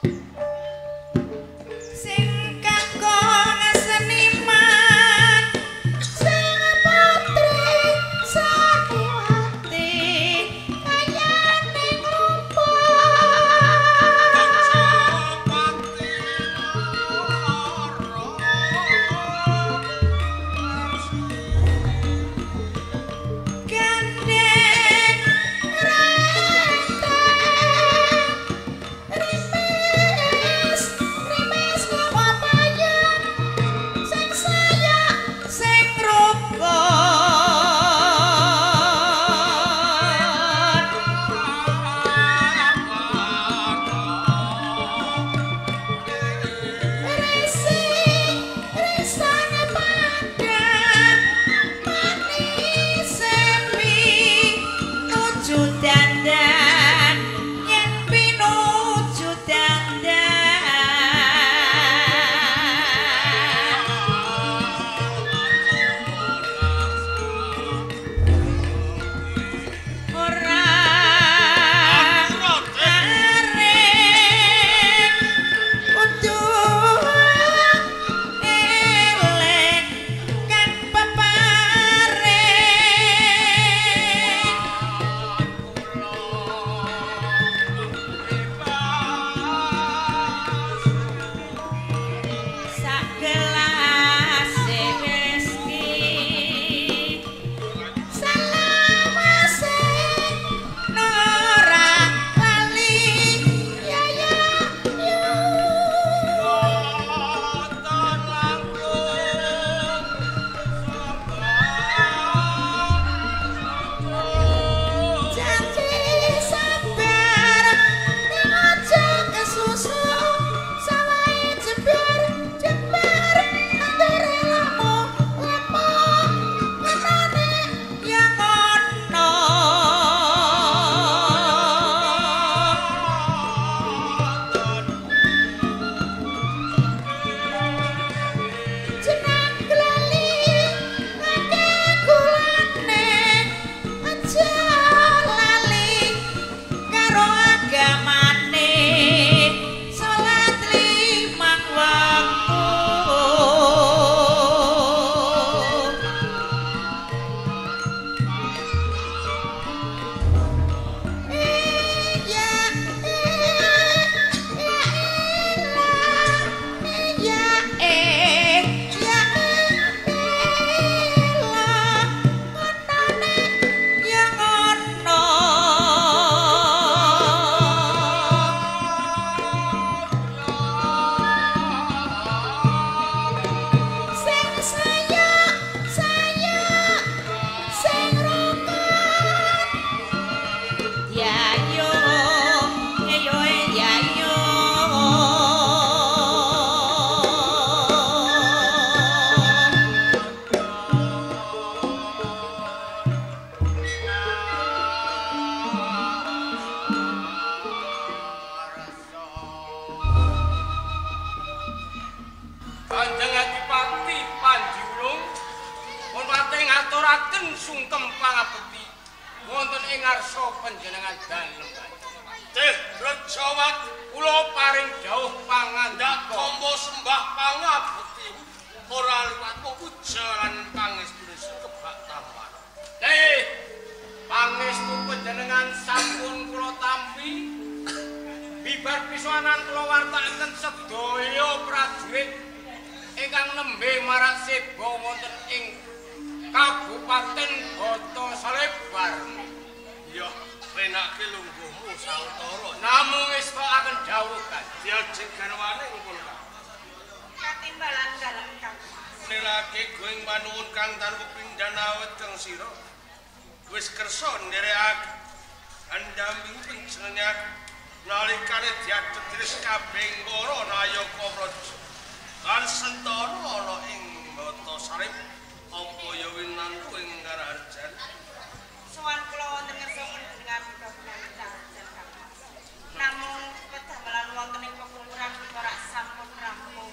Sing kakung seniman sing putri saniwati kayane nglumpuk gandeng renteng rimes rimes ngapayang sing sayak sing rukun risi risane padang manis pinuju dandan yen pinuju dandan ora arep kudu eling kan peparing sak gelase whisky salamase ora lali ya ya yo janji sabar ning aja kesusu sawahe jembar jembar nandure lamo lemo ngenane ya ngono jeneng glali ngake kulane aja lali karo agamane salat limang wektu. Ya ya ya ya elah ngonone ya ngono. Sing sayak sayak sing rukun ya yo yo ya yo. Kanjeng Adipati Panji Wulung pun pate ngaturaken sungkem pangabekti wonten ing ngarsa panjenengan dalem. Teh Rejawat Kula paring dawuh ndak pangandika tampa sembah pangabekti ora liwat puja lan pangestune kebak tampan. Teh pangestu panjenengan sampun kula tampi. Bibar pisanan kula wartakaken sedaya prajurit ingkang nembe marak seba wonten ing Kabupaten Bata Salebar. Ya penake lungguhmu sawetara. Namung estokaken dawuh Kanjeng. Diajeng garwane pun Kang. Katimbalan dalem Kang. Nilake going panuwun kang tanpa pindhan awet kang sira. Wis kersa nderekake andampingi panjenengan nalikane diadhep dening kabeh para nayaka praja. Lan sentana ana ing Bata Sarip apa ya winantu ing Karaharjan. Sowan kula wonten ngersa panjenengan Kabupaten Karaharjan Kang Mas. Namung pedamelan wonten ing pekukuran ora sampun rampung.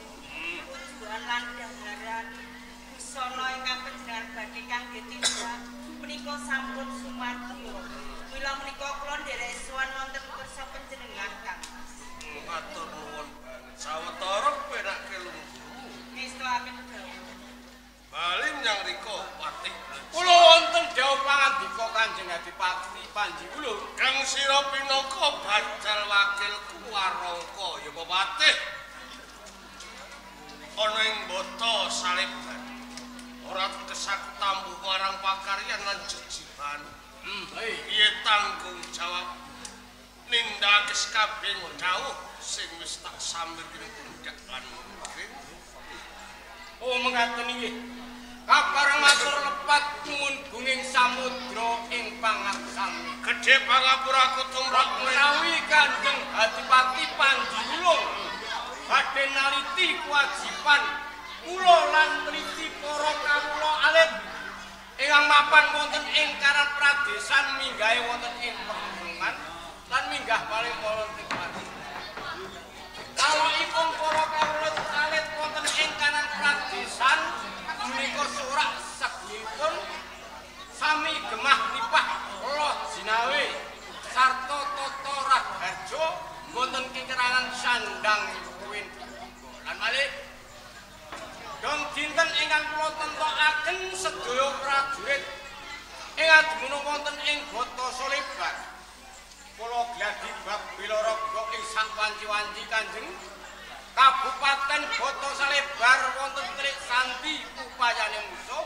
Tujuan lan daharan busana ingkang panjenengan badhe kangge tindak menika sampun sumadyo. Mila menika kula nderek sowan wonten kersa panjenengan Kang Mas. Matur nuwun. Jataka ya pepatih ana ing Bata Saleban. Ora tesak tambuh marang pakaryan lan jejiban. Piye tanggung jawab nindakake kabeh dawuh sing wis tak samir kene pundak lan mungkin. Oh mengaten inggih. Kabareng matur lepat nyuwun gunging samudra ing pangaksami. Gedhe pangapuraku tumrap menawi Kanjeng Adipati Panji Wulung badhe naliti kewajiban kula lan teliti para kawula alit ingkang mapan wonten ing Karang Pradesan minggahe wonten ing pegunungan lan minggah paling wonten pati. Kalokipun para kawula alit wonten ing Karang Pradesan menika sorak segipun sami gemah lipah loh jinawe sarta tata raharja wonten kekerangan sandang kuwin lan malih dong dinten ingkang kula tentokaken sedaya prajurit ingkang dumunung wonten ing Bata Salebar kula gladi bab bilaraga ing sak wanci-wanci Kanjeng Kabupaten Bata Salebar wonten Trik Santi upayane musuh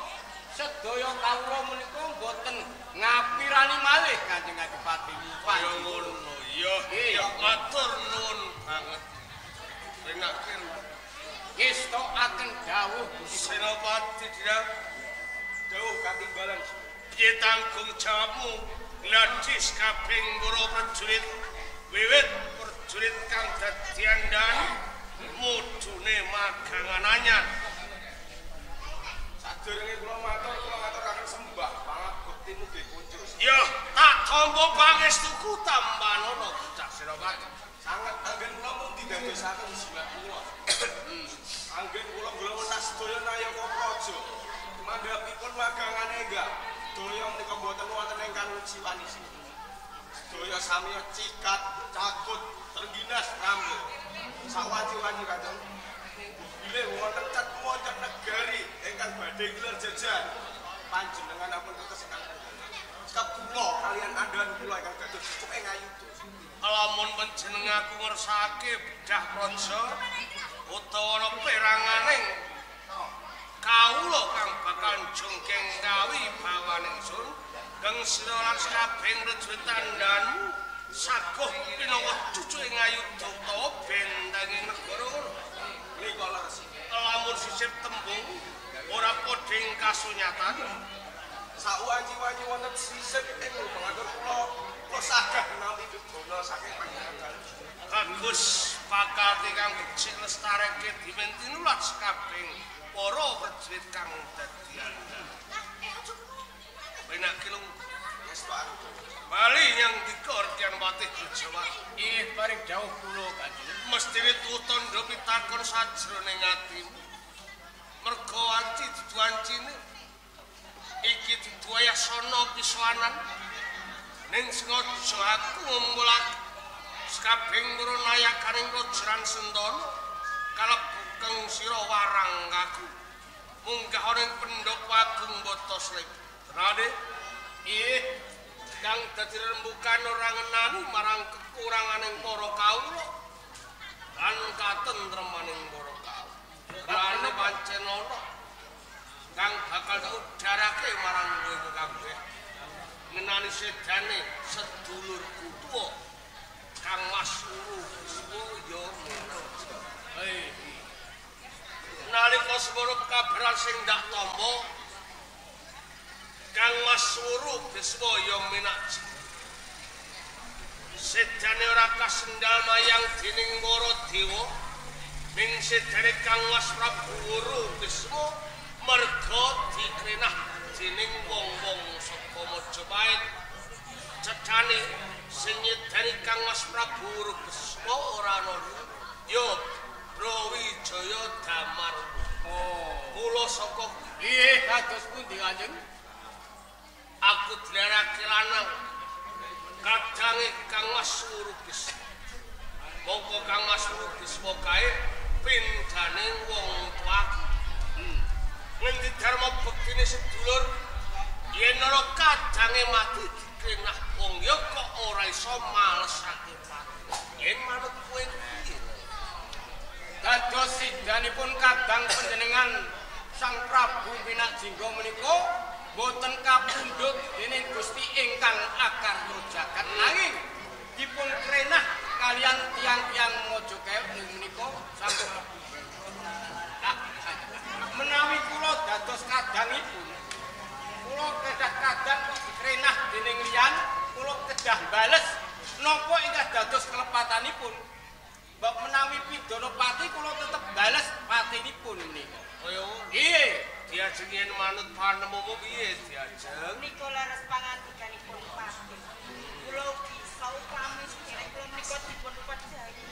sedaya kawula menika mboten ngapirani malih Kanjeng Adipati. Kaya ngono ya, ya matur nuwun banget. Renake ngestokaken dawuh Gusti Senopati Dira dawuh katimbalan. Piye tanggung jawabmu gladi kabeh para prajurit wiwit prajurit kang dadi andhan mudune magangan anyar. Sadurunge kula matur, kula ngaturaken sembah pangabekti mugi kunjuk. Ya, tak tampa pangestuku tambanono bocah Senopati. Sanget anggen kula mung didadosaken jimat kula. Anggen kula nggolongan sedaya nayaka praja. Mandhapipun magangane enggak daya menika mboten wonten ingkang jiwani. Sedaya sami cikat, cakut, trengginas, rambut. Sawanci-wanci Kanjeng. Bilih wonten cat wonten negari ingkang badhe gelar jajan. Panjenengan ampun tetes ingkang sikap kula kalian andhan kula ingkang dados cucuk ing ayuda. Lamun panjenengan aku ngersakake bedah praja utawa ana peranganing kawula kang bakal jongkeng kawi bawaning sun kang sira lan sakabehing prajurit tandhanmu saguh pinangka cucu ing ayuda utawa bentenging negara ngono. Menika leres. Lamun sisip tembung ora padha ing kasunyatan. Sawanci-wanci wonten sisip ing pangatur kula, kula sagah nampi dudono saking panjenengan. Bagus pakarti kang becik lestareke dimen tinulat sakabehing para prajurit kang dadi andhan. Penak kilung bali nyang dikor tiang patih Jawa. Ih paring dawuh kula Kanjeng. Mestine tandha pitakon sajroning atimu. Merga wanci dudu wancine. Iki dudu ayasana piswanan. Ning sengaja aku ngumpulake sakabehing para nayakaning raja Sentana kalebu kang sira warang kaku. Munggah ana ing pendhapa agung Bata Salebar. Rade, ih kang dadi rembukan ora ngenani marang kekuranganing para kawula lan katentremaning para kawula. Lan pancen ana kang bakal tak udarake marang kowe kabeh ngenani sedane sedulurku tuwa Kang Mas Uru Bisma ya ngono. Nalika semono pekabaran sing ndak tampa Kang Mas Wuru Bisma ya minak sedane ora kasendal mayang dening para dewa ning sedane Kang Mas Prabu Wuru Bisma merga dikrenah dening wong-wong saka Majapahit. Cethane sing nyedani Kang Mas Prabu Wuru Bisma ora ana ya Brawijaya Damar. Oh, kula saka nggih kados pundi Kanjeng? Aku dilarake lanang kadange Kang Mas Wuru Bisma. Mongko Kang Mas Wuru Bisma kae pindhane wong tuaku. Ngendi dharma bektine sedulur yen ana kadange mati dikrenah wong ya kok ora iso malesake pati. Yen manut kowe piye? Dados sidanipun kadang panjenengan Sang Prabu Minak Jingga menika boten kapundhut dening Gusti ingkang akarya jagat nanging dipun krenah kalian tiang-tiang Majapahit menika sampun. Menawi kula dados kadangipun, kula kedah kadang kok dikrenah dening liyan, kula kedah bales napa ingkang dados kelepatanipun. Mbok menawi pidana pati kula tetep bales patinipun menika. Kaya ngono. Nggih, Diajeng yen manut panemumu piye Diajeng? Menika leres pangandikanipun pati. Kula ugi saupami sederek kula menika dipun pejahi.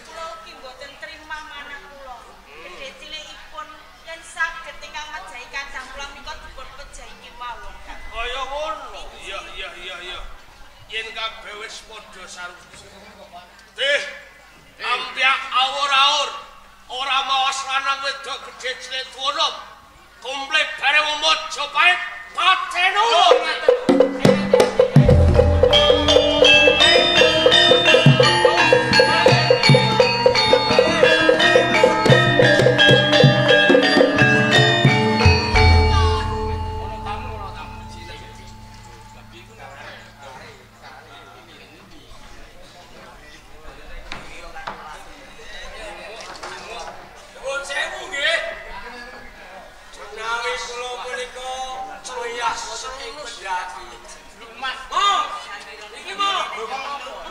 Kula ugi mboten trima manah kula. Gedhe cilikipun yen saged ingkang mejahi kadang kula menika dipun pejahi kemawon. Kaya ngono. Iya iya iya iya. Yen kabeh wis padha sarujuk. Teh, ampyak awur-awur ora mawas lanang wedok gedhe cilik tuwa nom. Komplit bare wong Majapahit pateno. Ono tamu ono tamu. Nuwun sewu nggih. Menawi kula punika cuyah wonten ing pendhaki. Lumas. Mo. Iki mo.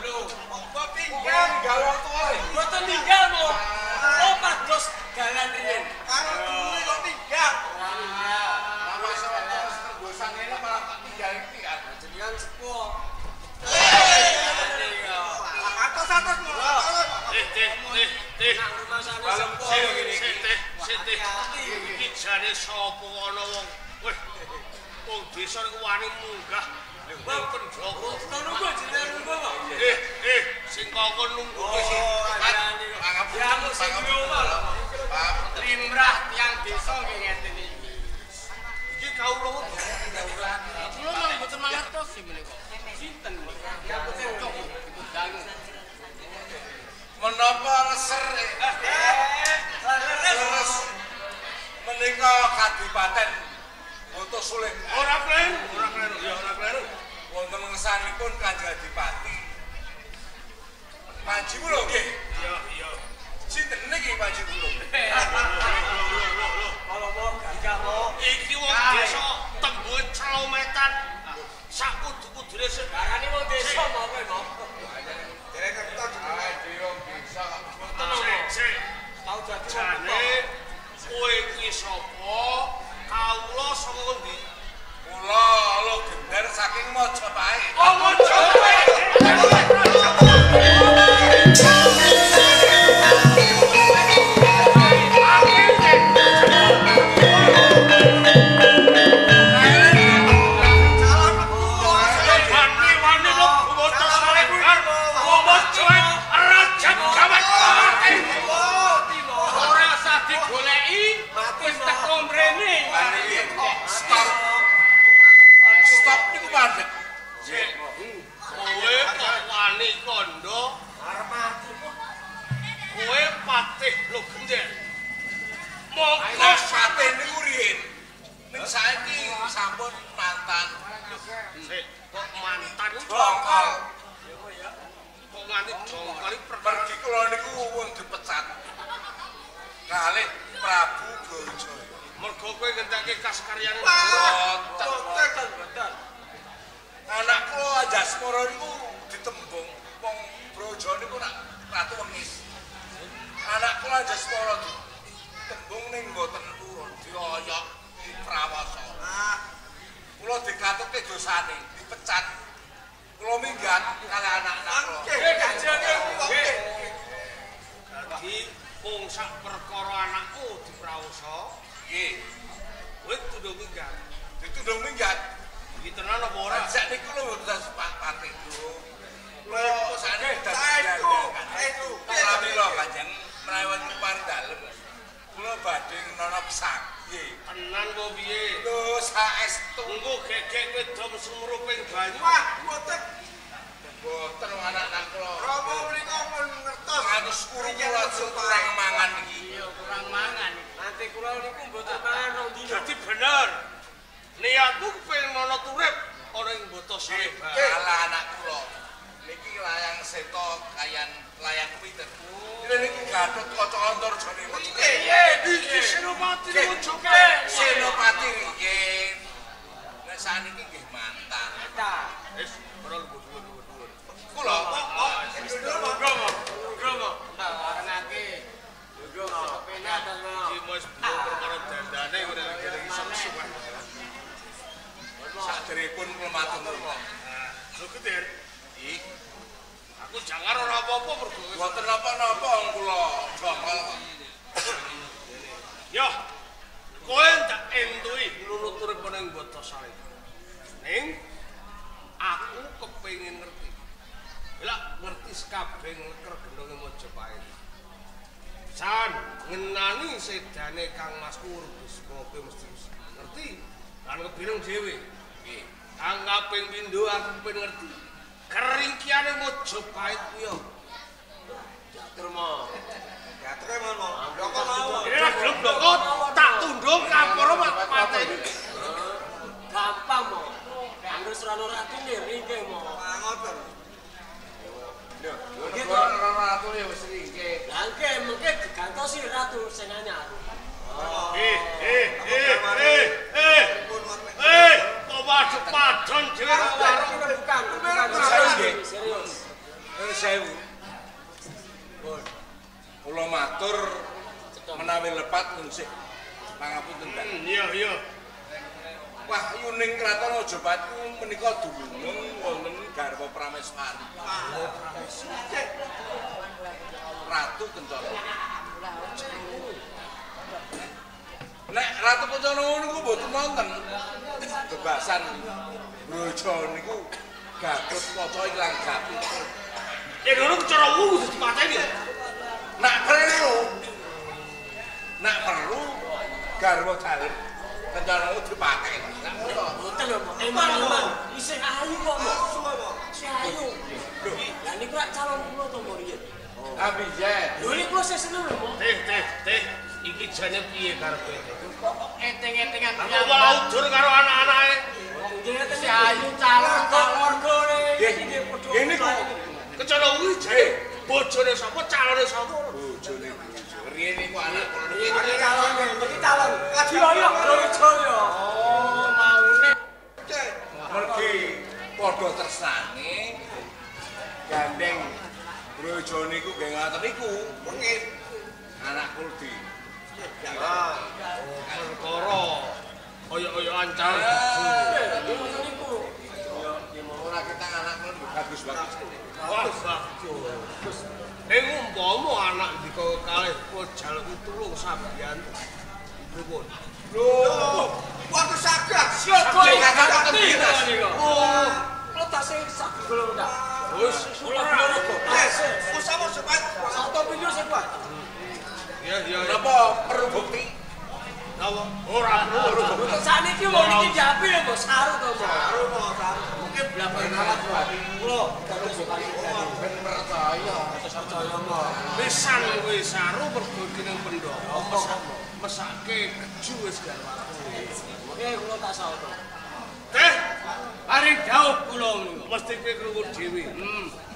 Lho, Kok tinggal wong tuwa. Mboten ninggal mo. Oh pados dalan riyen. Karo duwe kok tinggal. Lah wis tergosan ngene malah tak tinggal iki kan. Jenengan sepuh. Atos-atos mo. Teh teh teh teh. Nang rumah sana Balem sepuh Sik ngene sik iki. teh sik teh. Iki jane sapa ana wong? Weh. Wong desa niku wani munggah ning pendopo. Kok nunggu jenengan nunggu kok. Eh eh sing kongkon nunggu kowe sing Oh, ya aku sing duwe omah lho. Limrah tiang desa nggih ngeten iki. Iki kawula Kula mung mboten mangertos sih menika. Sinten menika? Cok dipun dangu. Menapa leser? Leres. Menika kadipaten Botosuling. Ora kleru, ora kleru, ya ora kleru. Wonten ngersanipun Kanjeng Adipati. Panji kula nggih. Iya, iya. Sinten niki Panji kula? Lho lho lho. Kalau mau gagah mau. Iki wong desa tembuhe celometan. Sak kudu-kudune sing Darane wong desa mau kowe mau. Derek kerto jenenge wong desa kok. Mboten Sik, sik. Tau dadi wong Jane kowe kuwi sapa? Kawula saka ngendi? Kula lo gender saking Majapahit. Oh, Majapahit. Wani-wani mlebu maca salebar, wong Majapahit rajab gawat mati. Ora usah digoleki, wis teko mrene. Stop. Stop niku mandek. Sik. Kowe kok wani kandha Arep mati. kowe patih lho gender. Mongko Lah patih niku riyin. Ning saiki sampun mantan. Sik, kok mantan Dongkol. Kok nganti dongkol iki perkara Pergi kula niku wong dipecat. Kalih Prabu Brawijaya. mergo kowe ngentekke kaskaryane. Boten. Mboten. Anak kula Anjasmara niku ditembung wong Brawijaya niku nak ratu wengis. Anak kula Anjasmara ditembung ning mboten purun, dioyok diprawasa. Kula dikatutke dosane, dipecat. Kula minggat kalih anak-anak kula. Nggih, Kanjeng. Nggih. Dadi mung sak perkara anakmu diprawasa, Nggih, kowe tundung minggat. ditundung minggat. Iki tenan apa ora? Sak niku lho mboten sah Pak Patih. Kula sakniki dadi Pramila Kanjeng menawi wonten paring dalem. Kula badhe nono gesang. Nggih. Tenan apa piye? Lho saestu. Engko gegek kowe dom sumruping banyu. Wah, mboten. Mboten anak-anak kula. Rama menika pun ngertos. Ngantos kuru kula kurang mangan iki. Iya, kurang mangan. Nanti kula niku mboten mangan rong dina. Dadi bener. Niatmu kepengin ana turip ana ing Botasari. Kalah anak kula. Niki layang seta kayan layang pinten. Ini niki Gatot Kaca Antarjane Mojopahit. Iki Senopati Mojopahit. Senopati riyin. Nek saniki nggih mantan. Wis ora lugu dhuwur-dhuwur. Kula Monggo, monggo. Arenake. Lho kepenak to. Iki wis perkara dandane ora iki sok-sokan. Saderepun kula matur nuwun. Lho Getir. Ih, aku jangan ora apa-apa mergo wis mboten napa-napa kula jongkol kok. Yo. Kowe tak entui nunut urip ning Botasari. Ning aku kepengin ngerti. Lah ngerti sekabeh ngleker gendonge Mojopahit. San ngenani sedane Kang Masku Urbisma kowe mesti ngerti. Lan kebireng dhewe. Nggih. Kang kaping pindho aku kepengin ngerti. Keringkiane Mojopahit kuwi apa? Diatur mo. Diatur mo. Bloko mau. Ini lah gelem bloko tak tundung kaporo mak pateni. Gampang mo. Angger surano ratu ringke mo. Ah ngoten. Lho, ora ratu ya wis ringke. Lah engke mengke digantosi ratu sing anyar. Kok waduh padon dhewe kok warung. Bukan. Serius. Sewu. Kula matur menawi lepat ngusik pangapunten, Mbak. Iya, iya. Wahyuning Kraton Majapahit menika dumunung wonten garwa Prameswari. Ratu Kencana. Nek Ratu Kencana niku mboten wonten bebasan brojo niku Gatot Kaca ilang Gatot. Yen ngono cara wungu kudu dipateni. Nak perlu garwa dalem Kencana dipateni. Nak ngono. Mboten lho, eman-eman isih ayu kok, Mbok. Isih ayu. Lho, lah niku rak calon kula to mbok riyen. Ha piye? Lho niku kula sih seneng lho, Mbok. Teh, iki jane piye karepe? Kok eteng-etengan aku malah udur karo anak-anake. Nggih ngeten ayu calon keluargane iki nggih padha. Ngene kok Kencana kuwi jane bojone sapa calone sapa? Bojone bojo. Riyen niku anak kula niki calon, niki calon. Kajiloyo Brawijaya. Oh, maune. Mergi padha tresnane gandeng Brawijaya niku nggih ngaten niku wengit anak kula di. Perkara oyo-oyoan calon bojo. Niku. Ora ketang anak kula bagus-bagus. Wah, bagus. Ning umpama anak ndika kalih jaluk tulung sabian pripun? Lho, waduh saged. Siaga iki niku. Oh, kula tasih saged kula ndak. Wis kula kula. Wis sama sepat. Satu pindho sing kuat. Iya, iya. Napa perlu bukti? Napa? Ora perlu. Mboten sakniki wong niki diapi lho, Mbok. Saru to, Mbok. Saru, Mbok, saru. Mungkin blabak kula terus ben percaya. Percaya, Mbok. Pisan kuwi saru mergo iki ning Pandhawa. Mesake keju wis garwaku. Mengke kula tak saoto. Teh, paring dhawuh kula menika. Mesti kowe krungu dhewe.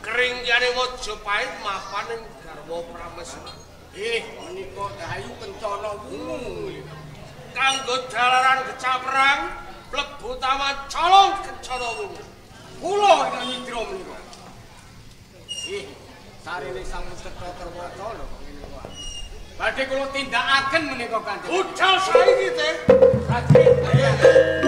Keringkiane Majapahit mapan ning garwa Prameswari. Menika Dayu Kencana wungu. Kanggo dalaran kecaperang mlebu taman colong Kencana wungu. Kula ingkang nyidra menika. Sarene sampun cetha terwaca lho kok ngene kok. Badhe kula tindakaken menika Kanjeng. Budal saiki teh. Prajurit.